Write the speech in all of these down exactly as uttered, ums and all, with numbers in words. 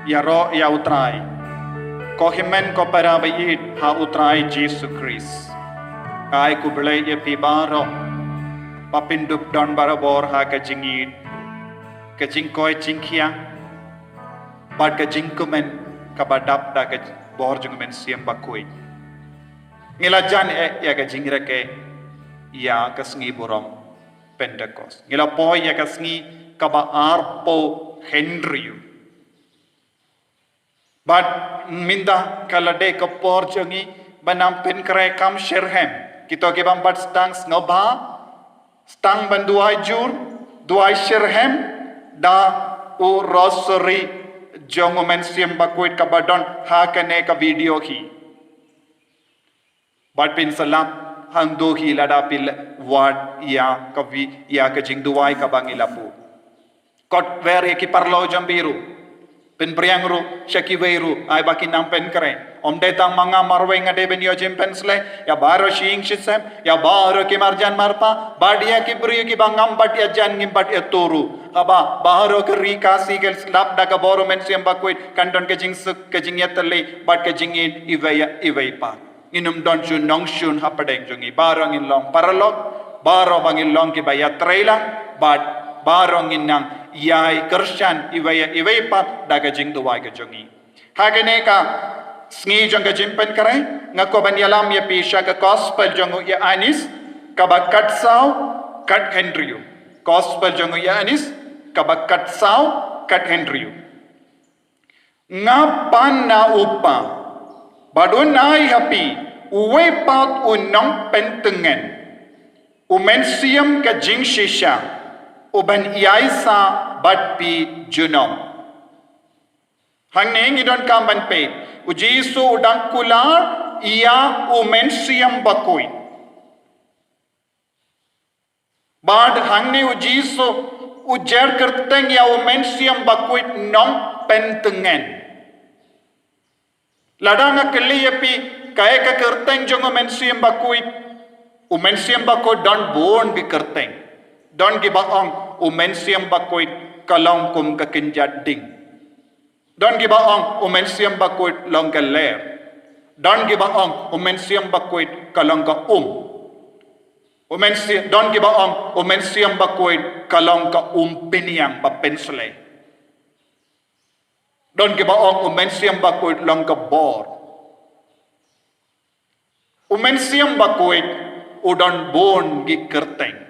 Ïaroh ïa U Trai. Ko hynmen ko para ba ïeit ha U Trai Jisu Khrist. Ai khublei ïa phi baroh ba phin dup don barabor ha ka jingïeit, ka jingkoit jingkhiah bad ka jingkmen kaba dap da ka bor jong U Mynsiem Bakhuid. Ngi la jan eh ïa ka jingrakhe ïa ka sngi burom Pentekost. Ngi la poi ïa ka sngi kaba arphew hynriew. Bad mynta ka la dei ka por jong ngi ban nang pynkhreh kam shitrhem. Kito ki bym pat sdang sngewbha, sdang ban duwai jur, duwai shitrhem da u rosary jong U Mynsiem Bakhuid kaba don ha kane ka video hi. Bad phin sa lap hangto hi lada phi la wad ïa ka vi, ïa ka jingduwai kaba ngi la buh. Khot wer ïa ki paralok jong phi ruh. Pynphriang ruh sha kiwei ruh, ai ba kin nang pynkhreh. Ym dei tang ma nga marwei nga dei ban ïoh jingpynshlei, ïa baroh shi ïing shi sem, ïa baroh ki marjan marpa, bad ïa ki briew kiba ngam pat ïajan ngim pat ïathuh ruh. Haba baroh ka ri Khasi ka sdang da ka bor U Mynsiem Bakhuid, kan don ka jingsuk, ka jingïatylli bad ka jingïeit iwei ïa iwei pat. Ngin ym don shuh nongshun hapdeng jong ngi. Baroh ngin long paralok, baroh ba ngin long kiba ïatreilang, bad baroh ngin nang ïai kyrshan iwei ïa iwei pat da ka jingduwai ka jong ngi. Ha kane ka sngi jong ka jingpynkhreh, nga kwah ban ïalam ïa phi sha ka Gospel jong u Ïoannis kaba khatsaw, khathynriew. Gospel jong u Ïoannis kaba khatsaw, khathynriew. Nga pan na U Kpa, bad un ai ha phi uwei pat u nongpyntngen, U Mynsiem ka jingshisha, uban ïaisah bad phi junom. Hangne ngi donkam ban peit, U Jisu u dang kular ïa U Mynsiem Bakhuid. Bad hangne U Jisu u jer kyrteng ïa U Mynsiem Bakhuid nongpyntngen. Lada nga kylli ïa phi kaei ka kyrteng jong U Mynsiem Bakhuid, U Mynsiem Bakhuid don bun ki kyrteng. Don kiba ong U Mynsiem Bakhuid ka long kum ka kynja ding. Don kiba ong U Mynsiem Bakhuid long ka ler. Don kiba ong U Mynsiem Bakhuid ka long ka um. U Mynsiem, don kiba ong U Mynsiem Bakhuid ka long ka um pynïang ba pynshlei. Don kiba ong U Mynsiem Bakhuid long ka bor. U Mynsiem Bakhuid u don bun ki kyrteng.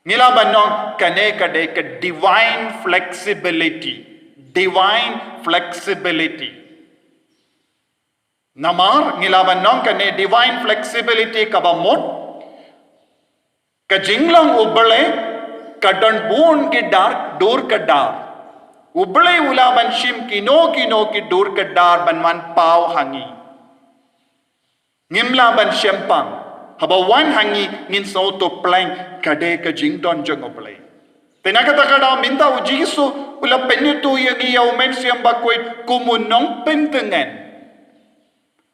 Ngi lah ban ong kane ka dei ka divine flexibility. Divine flexibility. Namar ngi lah ban ong kane divine flexibility kaba mut, ka jinglong U Blei ka don bun ki dur, dur ka dar. U Blei u lah ban shim kino kino ki dur ka dar ban wan paw ha ngi. Ngim lah ban shempang. Haba wan ha ngi ngin sngewthuh pleng ka dei ka jingdon jong U Blei. Te na kata ka daw mynta U Jisu u la pynithuh ïa ngi ïa U Mynsiem Bakhuid kum u nongpyntngen.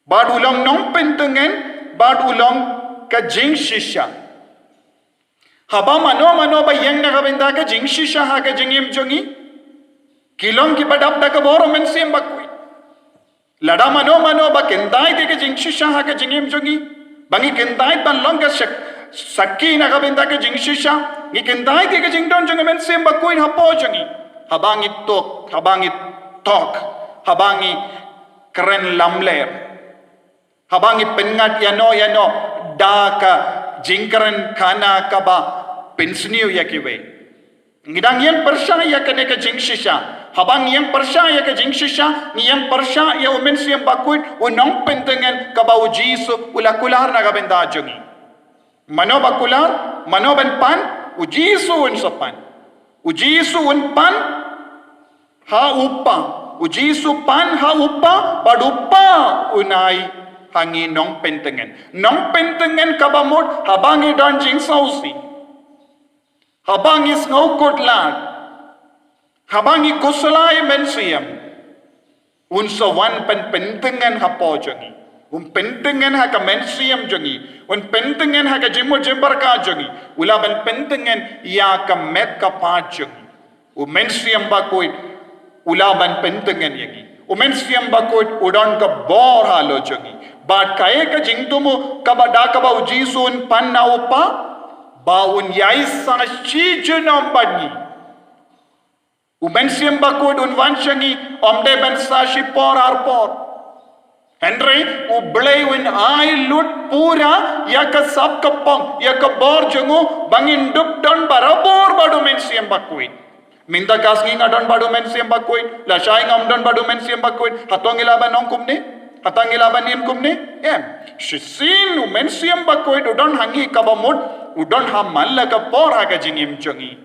Bad u long nongpyntngen, bad u long ka jingshisha. Haba mano mano ba ïeng na ka bynta ka jingshisha ha ka jingim jong ngi, ki long kiba dap da ka bor U Mynsiem Bakhuid. Lada mano mano ba kyntait ïa ka jingshisha ha ka jingim jong ngi, ba ngi kyntait ban long ka shak-, sakhi na ka bynta ka jingshisha, ngi kyntait ïa ka jingdon jong U Mynsiem Bakhuid hapoh jong ngi. Haba ngi tok, haba ngi tok, haba ngi kren lamler. Haba ngi pynngat ïano ïano da ka jingkren khana kaba pynsniew ïa kiwei. Ngi dang ïeng pyrshah ïa kane ka jingshisha. Haba ngi ïeng pyrshah ïa ka jingshisha, ngi ïeng pyrshah ïa U Mynsiem Bakhuid, u nongpyntngen kaba U Jisu u la kular na ka bynta jong ngi. Mano ba kular, mano ban pan, U Jisu un sa pan. U Jisu un pan ha U Kpa. U Jisu pan ha U Kpa, bad U Kpa un ai ha ngi nongpyntngen. Nongpyntngen kaba mut haba ngi don jingsngewsih, haba ngi sngewkhuslai, haba ngi khuslai mynsiem, un sa wan pyn-, pyntngen hapoh jong ngi. Un pyntngen ha ka mynsiem jong ngi. Un pyntngen ha ka jingmut jingpyrkhat jong ngi. U lah ban pyntngen ïa ka met ka phad jong ngi. U Mynsiem Bakhuid U la ban pyntngen ïa ngi. U Mynsiem Bakhuid u don ka bor halor jong ngi. Bad kaei ka jingthmu kaba da kaba u Jisu un pan na u Kpa, ba un ïaid sa shi junom bad ngi. U Mynsiem Bakhuid un wan sha ngi, ym dei ban sa shi por ar por. Hynrei u Blei un ai lut pura ïa ka sap ka pong, ïa ka bor jong u, ba ngin dup don barabor bad u Mynsiem Bakhuid. Mynta ka sngi nga don bad u Mynsiem Bakhuid, lashai ngam don bad u Mynsiem Bakhuid, hato ngi lah ban ong kumne? Hato ngi lah ban im kumne? Em. Shisien u Mynsiem Bakhuid u don ha ngi kaba mut u don ha man la ka por ha ka jingim jong ngi.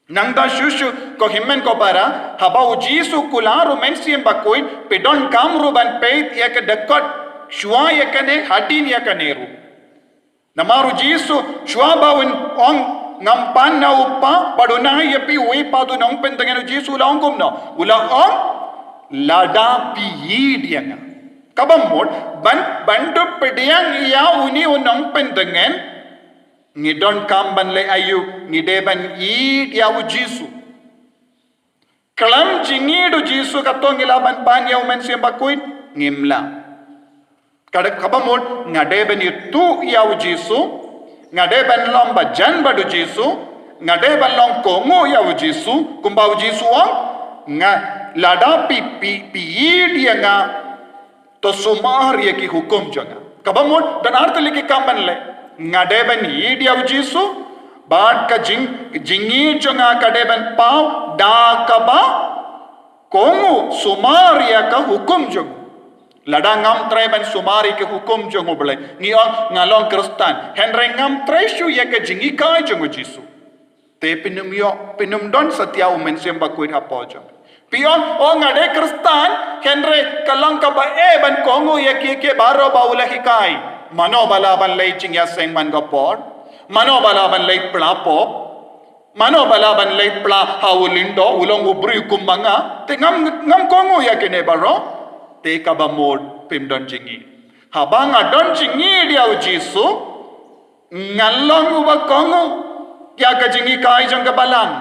Nangta shuh shuh, ko hynmen ko para, haba u Jisu u kular u Mynsiem Bakhuid, phi donkam ruh ban peit ïa ka dkhot shuwa ïa kane, hadien ïa kane ruh. Namar u Jisu, shuwa ba un ong, ngam pan na u Kpa, bad un ai ïa phi uwei pat u nongpyntngen, u Jisu u la ong kumno? U la ong, lada phi ïeit ïa nga. Kaba mut, ban, ban dup pdiang ïa une u nongpyntngen, ngi donkam ban leh aïu? Ngi dei ban ïeit ïa u Jisu. Khlem jingïeit u Jisu, kato ngi lah ban pan ïa u Mynsiem Bakhuid? Ngim lah. Ka dei kaba mut, nga dei ban ïathuh ïa u Jisu, nga dei ban long bajan bad u Jisu, nga dei ban long kohnguh ïa u Jisu, kumba u Jisu u ong, nga, lada phi, phi, phi ïeit ïa nga, to sumar ïa ki hukum jong nga. Kaba mut, don ar tylli ki kam ban leh. Nga dei ban ïeit ïa u Jisu, bad ka jing, jingïeit jong nga ka dei ban paw da kaba kohnguh, sumar ïa ka hukum jong u. Lada ngam trei ban sumar ïa ka hukum jong u Blei, ngi ong nga long Khristan, hynrei ngam trei shuh ïa ka jinghikai jong u Jisu, te phin ym ïoh, phin ym don satia u Mynsiem Bakhuid hapoh jong. Phi ong, o nga dei Khristan, hynrei ka long kaba eh ban kohnguh ïa kiei kiei baroh ba u la hikai. Mano ba lah ban leit jingïaseng man ka por? Mano ba lah ban leit pla pop? Mano ba lah ban leit pla ha u lyngdoh, u long u briew kumba nga? Te ngam, ngam kohnguh ïa kine baroh. Te kaba mut phim don jingïeit. Haba nga don jingïeit ïa u Jisu, ngan long uba kohnguh ïa ka jinghikai jong ka Balang,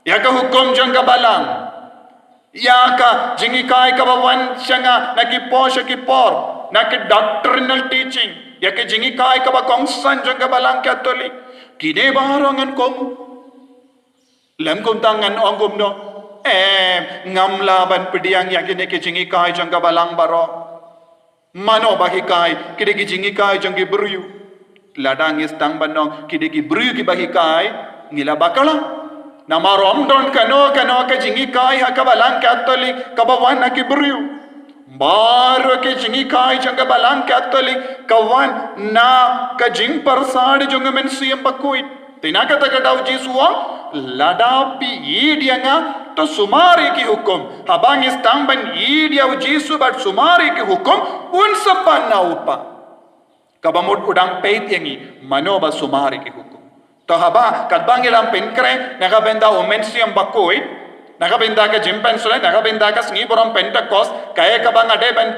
ïa ka hukum jong ka Balang, ïa ka jinghikai kaba wan sha nga na ki por sha ki por, na ki doctrinal teaching, ïa ka jinghikai kaba kongsan jong ka Balang Katholik. Kine baroh ngan kohnguh. Lym kumta ngan ong kumno? Em, ngam lah ban pdiang ïa kine ki jinghikai jong ka Balang baroh. Mano ba hikai? Ki dei ki jinghikai jong ki briew. Lada ngi sdang ban ong ki dei ki briew kiba hikai, ngi la bakla. Namar ym don kano kano ka jinghikai ha ka Balang Katholik kaba wan na ki briew. Baroh ki jinghikai jong ka Balang Katholik ka wan na ka jingpyrsad jong u Mynsiem Bakhuid. Te na kata ka daw u Jisu u ong, lada phi ïeit ïa nga, to sumar ïa ki hukum. Haba ngi sdang ban ïeit ïa u Jisu bad sumar ïa ki hukum, un sa pan na u Kpa. Kaba mut u dang peit ïa ngi, mano ba sumar ïa ki hukum. To haba, katba ngi dang pynkhreh na ka bynta u Mynsiem Bakhuid, na ka bynta ka jingpynsleh, na ka bynta ka sngi burom Pentekost, kaei kaba nga dei ban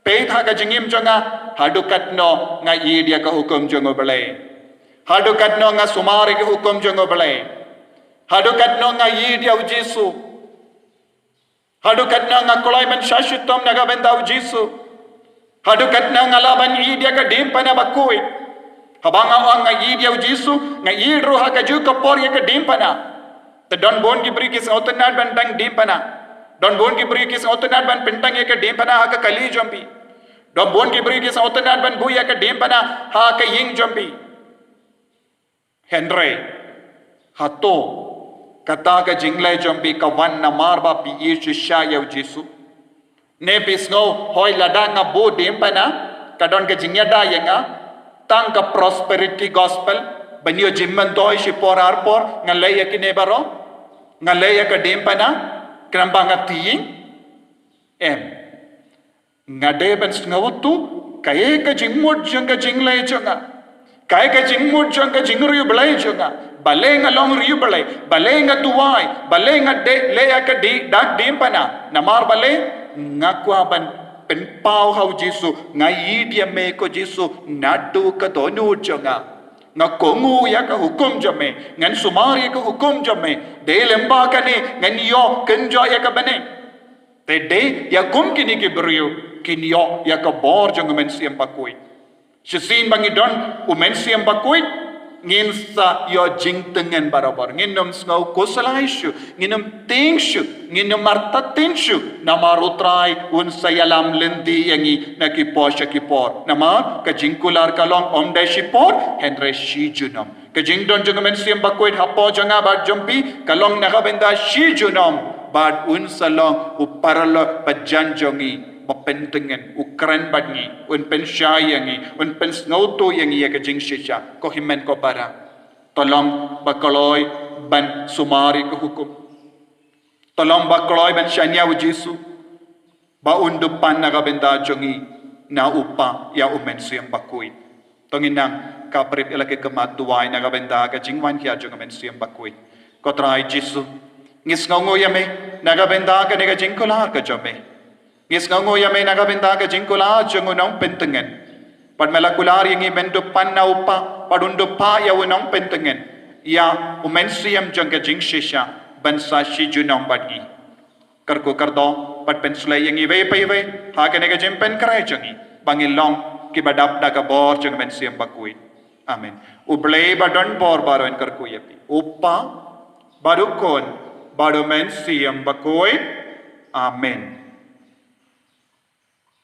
peit ha ka jingim jong nga? Haduh katno nga ïeit ïa ka hukum jong u Blei? Haduh katno nga sumar ïa ka hukum jong u Blei? Haduh katno nga ïeit ïa u Jisu? Haduh katno nga kloi ban shah shitom na ka bynta u Jisu? Haduh katno nga lah ban ïeit ïa ka diengphna bakhuid? Haba nga ong nga ïeit ïa u Jisu, nga ïeit ruh ha kajuh ka por ïa ka diengphna. Te don bun ki briew ki sngewtynnad ban tang diengphna. Don bun ki briew ki sngewtynnad ban pyntang ïa ka diengphna ha ka kali jong phi. Don bun ki briew ki sngewtynnad ban buh ïa ka diengphna ha ka ïing jong phi. Hynrei, hato kata ka jingleh jong phi ka wan namar ba phi ïeit shisha ïa u Jisu? Ne phi sngew, hooid, lada nga buh diengphna, ka don ka jingïada ïa nga, tang ka prosperity gospel, ban ïoh jingmyntoi shipor arpor, ngan leh ïa kine baroh, ngan leh ïa ka diengphna, khnang ba nga thiah ïing? Em. Nga dei ban sngewthuh kaei ka jingmut jong ka jingleh jong nga. Kaei ka jingmut jong ka jingriewblei jong nga. Balei nga long riewblei, balei nga duwai, balei nga dei leh ïa ka dei dak diengphna. Namar balei? Nga kwah ban pynpaw ha u Jisu, nga ïeit ïa me ko Jisu, naduh ka dohnud jong nga. Nga kohnguh ïa ka hukum jong me, ngan sumar ïa ka hukum jong me. Dei lyngba kane ngan ïoh kynjoh ïa ka bneng. Te dei ïa kum kine ki briew kin ïoh ïa ka bor jong u Mynsiem Bakhuid. Shisien ba ngi don u Mynsiem Bakhuid, ngin sa ïoh jingtyngen barabor. Ngin ym sngew khuslai shuh, ngin ym tieng shuh, ngin ym artatien shuh. Namar u Trai un sa ïalam lynti ïa ngi na ki por sha ki por. Namar ka jingkular ka long ym dei shipor, hynrei shi junom. Ka jingdon jong u Mynsiem Bakhuid hapoh jong nga bad jong phi ka long na ka bynta shi junom, bad un sa long u paralok ba jan jong ngi, ba pyntyngen, u kren bad ngi, un pynshai ïa ngi, un pynsngewthuh ïa ngi ïa ka jingshisha. Ko hynmen ko para, to long ba kloi ban sumar ïa ka hukum. To long ba kloi ban shaniah u Jisu, ba un dup pan na ka bynta jong ngi na u Kpa ïa u Mynsiem Bakhuid. To ngin nang khaprit ïa la ki khmat, duwai na ka bynta ka jingwan khia jong u Mynsiem Bakhuid. Ko Trai Jisu, ngi sngewnguh ïa me na ka bynta kane ka jingkular ka jong me. Ngi sngewnguh ïa me na ka bynta ka jingkular jong u Nongpyntngen. Bad me la kular ïa ngi men dup pan na u Kpa, bad un dup pan ïa u Nongpyntngen, ïa u Mynsiem jong ka jingshisha, ban sa shi junom bad ngi. Kyrkhu kyrdoh bad pynshlei ïa ngi iwei pa iwei ha kane ka jingpynkhreh jong ngi, ba ngin long kiba dap da ka bor jong u Mynsiem Bakhuid. Amen. U Blei badonbor baroh un kyrkhu ïa phi, u Kpa, bad u Khun, bad u Mynsiem Bakhuid. Amen.